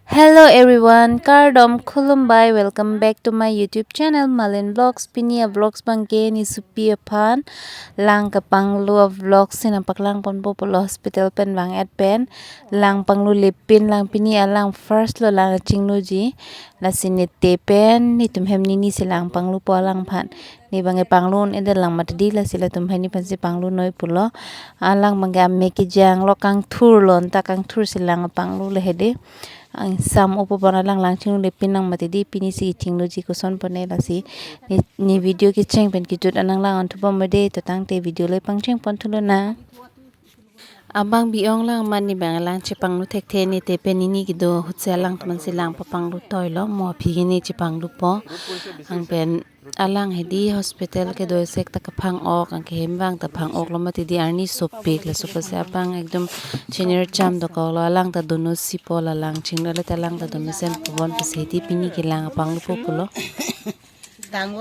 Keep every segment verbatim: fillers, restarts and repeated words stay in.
Hello everyone, kardom khulumbai, welcome back to my YouTube channel Malin Vlogs. Pini a vlogs abangke ne sopi aphan lang kapanglo a vlogs si nangpaklang ponpo pulo, hospital pen vang-et pen lang panglo lepin lang, pini alang first lo lang chingluji, lasi ne te pen netum hem nini si lang panglo po alang aphan. Ne abangke panglo un-e det lang mati di, lasi latum hini aphan si panglo noi pulo. Alang abangke ame kejang lo, kangthur lo, anta kangthur si lang panglo le hedi. Angsam opo bon alang lang chinglu lepin lang mati di, pini si chingluji koson pone, lasi ne, ne video kecheng pen kejut an nanglang-on thubom de, to tangte video le pangcheng pon thulo na. Abang bi-ong lang amat ne abang alang chepanglo thekthe, ne te pen nini kedo ahut si alang atum aphan si lang papanglo toi lo, mo aphi ke ne chepanglo po. Ang pen alang hedi hospital kedo sek ta kaphang-ok, anke hem vang ta phang-ok lo mati di, arni sopik, laso apotsi abang ekdom chinir cham dokok lo, alang ta dono si po, la lang chinglo le ta alang ta dono sen pubon pusi hedi pini ke lang panglo po pulo.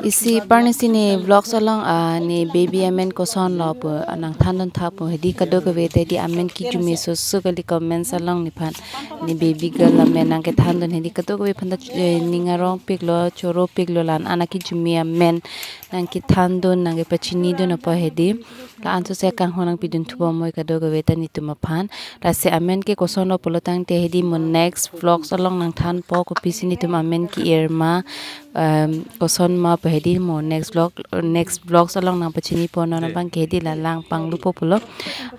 Isi parni si ne vlogs along, ah, ne baby amen koson lo pu, ah, nangthandun tha pu, hedi kadokave ta hedi amen kijume soso kali comments along nephan. Ne baby girl amen nangkethandun hedi kadokave aphan ta, eh, ning arong pik lo, choro pik lo, la-an ana kijume amen nangkethandun, nangkepachinidun apo hedi. La-an sose kanghon nangpidun thubom moi kadokave ta netum aphan. Lasi amen ke koson lo pulo tangte hedi mo next vlogs along nangthanpo, kopisi netum amen ke-ir ma, em, koson ma pu hedi mo next vlog, next vlogs along nangpachini po, non abangke hedi la lang panglo po pulo.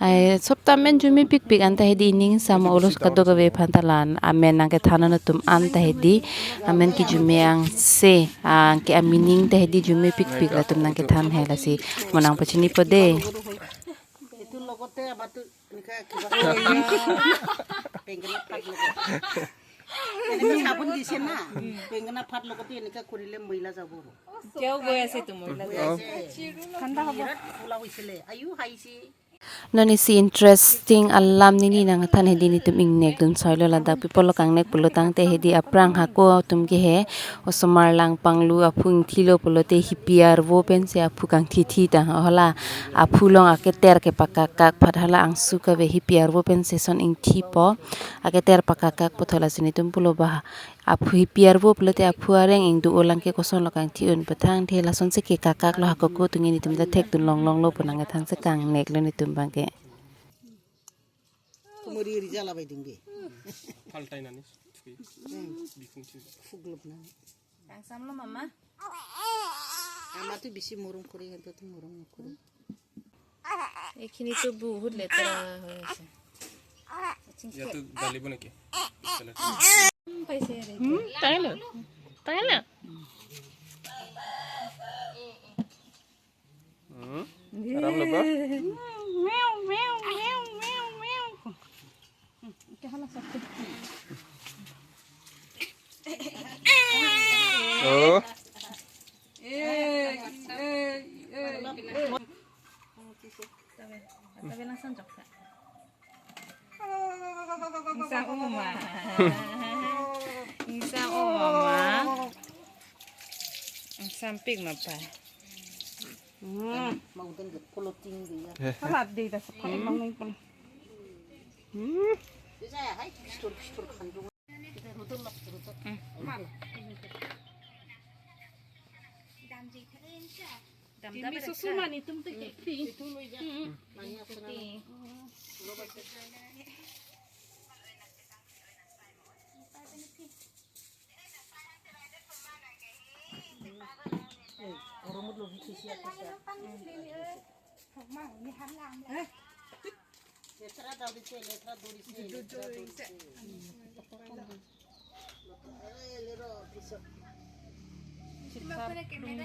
Ai, sop ta amen jume pikpik, anta hedi ining samo ulos kadokave aphan ta la-an amen nangkethandun atum anta hedi amen kijume angse, anke amining ta hedi jume pikpik, latum nangkethan he, lasi mo nangpachini po de. এইটো লগতে আমাৰতো এনেকা কিবা বেঙেনা পাত লগত। এনেকে চাবোন দিছে না, বেঙেনা পাত লগতে এনেকা কৰিলে ময়লা যাব আৰু। এতিয়াও গৈ আছে তো ময়লা। গৈ আছে। ঠাণ্ডা হ'ব। বিৰাট ক'লা হৈছিলে। আয়ু হাইছে। Non isi interesting alam neli nangthan hedi, netum ingnek dun soi lo, ladak pi apotlo kangnek pulo tangte hedi aphrang hako atum ke he osomar lang panglo, aphu ingthilo pulote hipi arvo pensi aphu kangthi thi tang, hala aphu along aketer kepakakak aphan hala angsu kave, hipi arvo pensi son ingthi po, aketer pakakak po, thola si netum pulo ba aphu hipi arvo pulote aphu areng ingdu-o, lang ke koson lo kangthi un pu tangte lason si kekakak lo, hako ko tungin netum ta thekdun longlong lo pu nangthan si kangnek lo netum abangke. Kumuri rija labai dingge. Paltai nani. Hmm. Bikin sih. Fuglop nani. Kangsam lo mama. Ama tu bisi murung kuri, ento tu murung kuri. এইখিনিতো বহুত লেতেৰা হৈ আছে। ইয়াতো গালিব নেকি? উম, পাইছে আৰু এতিয়া। উম, টানি ল। টানি ল। উম, আৰাম ল'বা। অ। Ingsa oma. Ingsa oma ma. Ingsampik ma pa. Hmm. Mau den ke poloting dia. Salat dei ta sepak emang neng pun. Hmm. Bisa ya, hai, pistur, pistur kandung. Dam dam susu mani tum te kekti.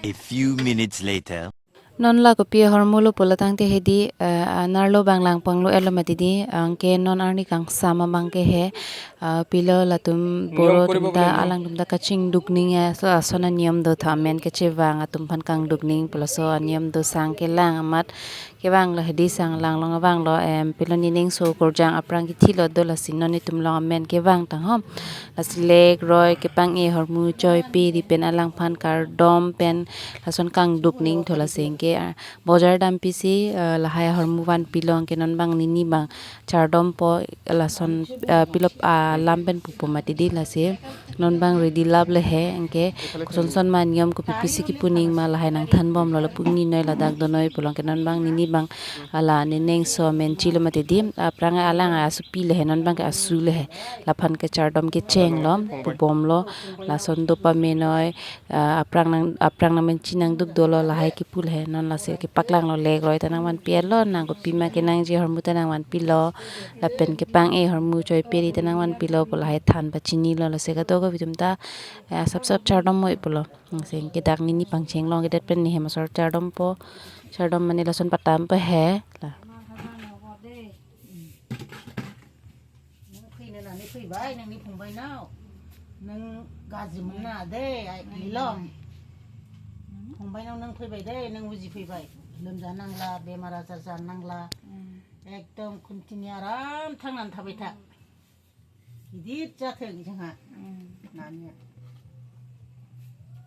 A few minutes later. Non la kopi ahormu lo pulo tangte hedi, eh, anerlo abang lang panglo-et lo mati di, anke non arni kangsam abangke he, ah, pilo latum boro atum ta, alang atum ta kachingduk ning, eh, so ason aniyom do tha, amen kachevang atum aphan kangduk ning pulo, so aniyom do, sang kelang amat kevang lo hedi, sang lang along vang lo, em, pilo nening so korjang aphrang kithi lo do, lasi non netum along amen kevang tang ho. Lasi lek roi kepang-e ahormu choi pe di pen alang aphan kardom pen lason kangduk ning tho, lasi anke Bojar dampi si, eh, lahai ahormu vanpilo, anke non bang nini bang chardompo, lason, eh, pilop alam pen pupo mati di lasi. Non bang ready lap le he, anke kosonson ma niyom, kopi pisi kipu aning ma lahai nangthanbomlo, lapu ninoi ladak donoi pulo, anke non bang nini bang ala nening so menchilo mati di. Aphrang alang asu pi le he, non bang ke asu le he. Laphan ke chardom kechenglo, pubomlo, lason do pamenoi, ah, aphrang nang, aphrang nangmenchi nangduk dolo, lahai kipu le he. Non lasi kepaklanglo, lekroi ta nangvanpi-etlo, nang kopi ma kenangji ahormu ta nangvanpilo, lapen kepang-e ahormu choi peri ta nangvanpilo pu lahai than pachinilo, lasi kadokave atum ta, eh, asap sap chardom moi pulo. Ansi ke dak nini pangchenglong kedet pen ne hem asor chardompo, chardom mane lason patampo he la. Nang phui na, nang ni phui bai, nang ni phung bai nau. Nang gaji mena de, ai, ilong. Phung bai nau, nang phui bai de, nang uji phui bai. Lum ja nangla, bemar ajar ja nangla. Ekdom kuntinya ram thang nan thabai tha. Kidit ja theng jang ha. Nani.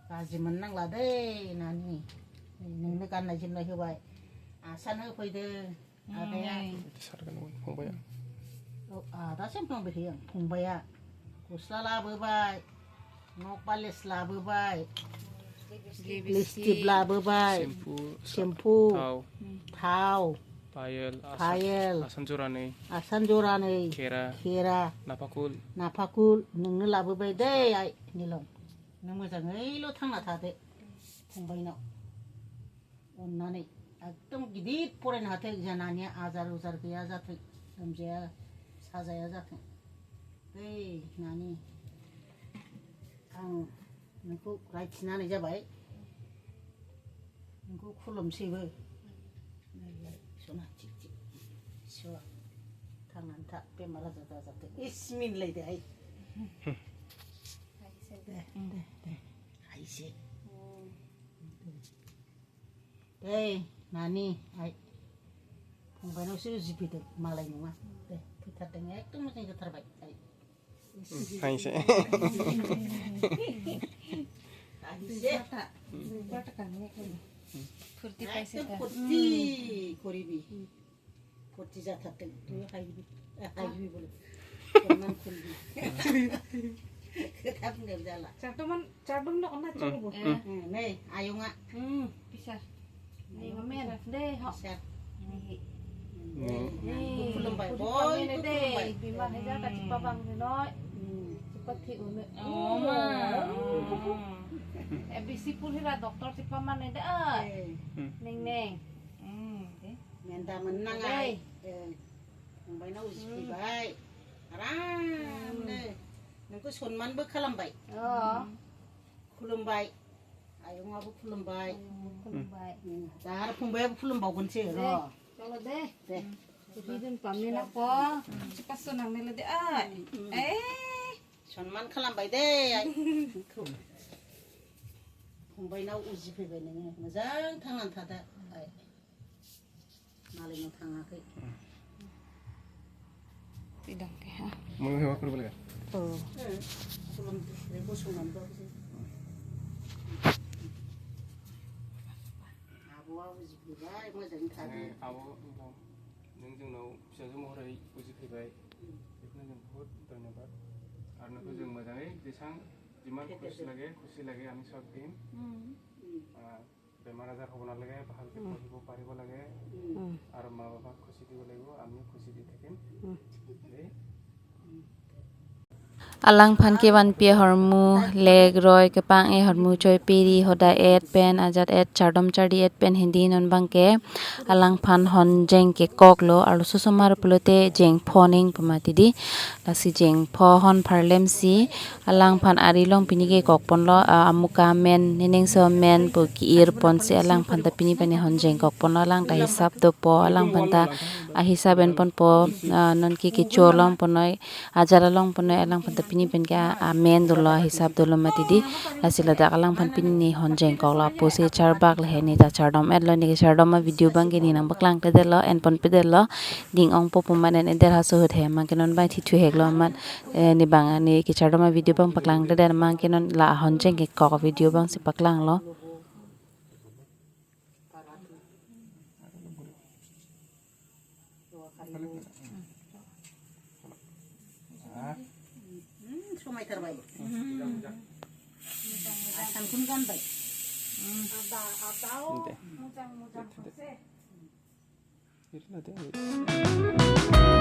Gaji men nangla de, nani. Nang ne kan na jin na hu bai. Asan hu phui de. Ada ya. Iti sar kan phung bai ya. Oh, ada sem phung bai yang, phung bai ya. Kusla labu bai. Nok palis labu bai. Lipstick labu bai. Shampoo, shampoo, thaw, thaw, payal, asan, payal, asan jorane, asan jorane, khera, khera, naphakul, naphakul, nang ne labu bai de, ai, nilong. Nang mejang ai lo thang na tha de. Phung bai no. Onnani, ekdom kidit poren hathe janani ajar ujar kiya jathe, damjaya sajaya jathe. Hei, nani, ang nangko rai thinani jabai. Nangko khulum si bo. Sona chik chik. So, thangan tha bemar ajar jathe. Ismin lai de ai. De, de, de. Ai se. Dei, nani, ai. Phung bai nau si uji phi dei, malai nunga. Dei, phi thar dei, ekdom masing ke thar bai, ai. Hmm, hai se. Ai se. Bata, bata kan ne kan. Phurti pai se ekdom ta. Phurti koribi. Phurti ja thar dei, tu hai bi. Eh, hai bi bole. Konan khun bi. Ketap nggak jala. Satu man Chardom lo kona chong bo. Hmm. Hmm, ne, ayung a. Hmm, pisa. Ni mamen. Dei ho. Pisa. Ni. Ni. Ni. Khulum bai boi, khulum bai. Bimar heja ta chipa bang ni noi. Hmm. Chipa thi un. Oh, ma. Oh. Eh, bisi pul hira doctor chipa man ne de ai. Eh. Hmm. Ning ning. Hmm, dei. Menta menang ai. Dei. Eh. Mumbai na uji phi bai. Aram ne. Nangko son man bo khalam bai. Oh. Khulum bai. Ayung abo khulum bai. Khulum bai. Hmm. Dar phung bai abo khulum bau kon se ro. Chalo de. Dei. Bidun pamina po. Chipa son nangne lo de ai. Hmm. Eh. Son man khalam bai de ai. Phung bai nau uji phi bai nang. Mejang thangan tha da ai. Nali no thang ake. Tidak ke ha. Mulu hewa kuru balik. Oh. Eh, sebelum rebo sungan tu sih. Abo, abo uji phi bai, mejang tadi. Eh, abo, abo. Nang jung nau, bisa jung mau rai uji phi bai. Hmm. Itu nang jung bahut dhanyabad. Ar nang jung mejang eh, jesang, jiman khusi lage, khusi lage, ami sob team. Hmm. Hmm. Ah, bemar ajar hobo nalage, bhal ke poribo paribo lage, hmm, ar ma baba khusi dibo lagibo, ami khusi di thakim. Hmm. Dei. Alangphan kevanpi ahormu, lekroi, kepang-e ahormu, choi peri, hoda et pen, ajat et, chardom chardi et pen, hedi non bangke alangphan honjeng kekoklo, arloso osomar pulote jengpho ning pu mati di, lasi jengpho hon pharlem si, alangphan ari along pini kekok ponlo, ah, amuka amen, neningso amen pu ki-ir ponsi alangphan ta pini pen honjeng kok ponlo, alang ta hisap dopo, alangphan ta ahisap en ponpo, ah, non ke kecho along ponnoi, ajat along ponnoi, alangphan ta pini pen ke a-, amen dolo, ahisap dolo mati di, lasi ladak alangphan pini ne honjeng koklo, apotsi charbak le he ne ta chardom etlo, ne ke chardom a-video bangke ne nangpaklang kledetlo, en ponpedetlo, ding ongpo pu man en eder ha suhut he, mangke non bai thithu heklo man. Eh, ne bang, ne kechardom a-video bang paklang kledetlo, mangke non la honjeng kekok video bangsi paklanglo. Asan kun kan bai. Ada, ada, oh, Deh. Mojang, mojang, kose. Iri la deh.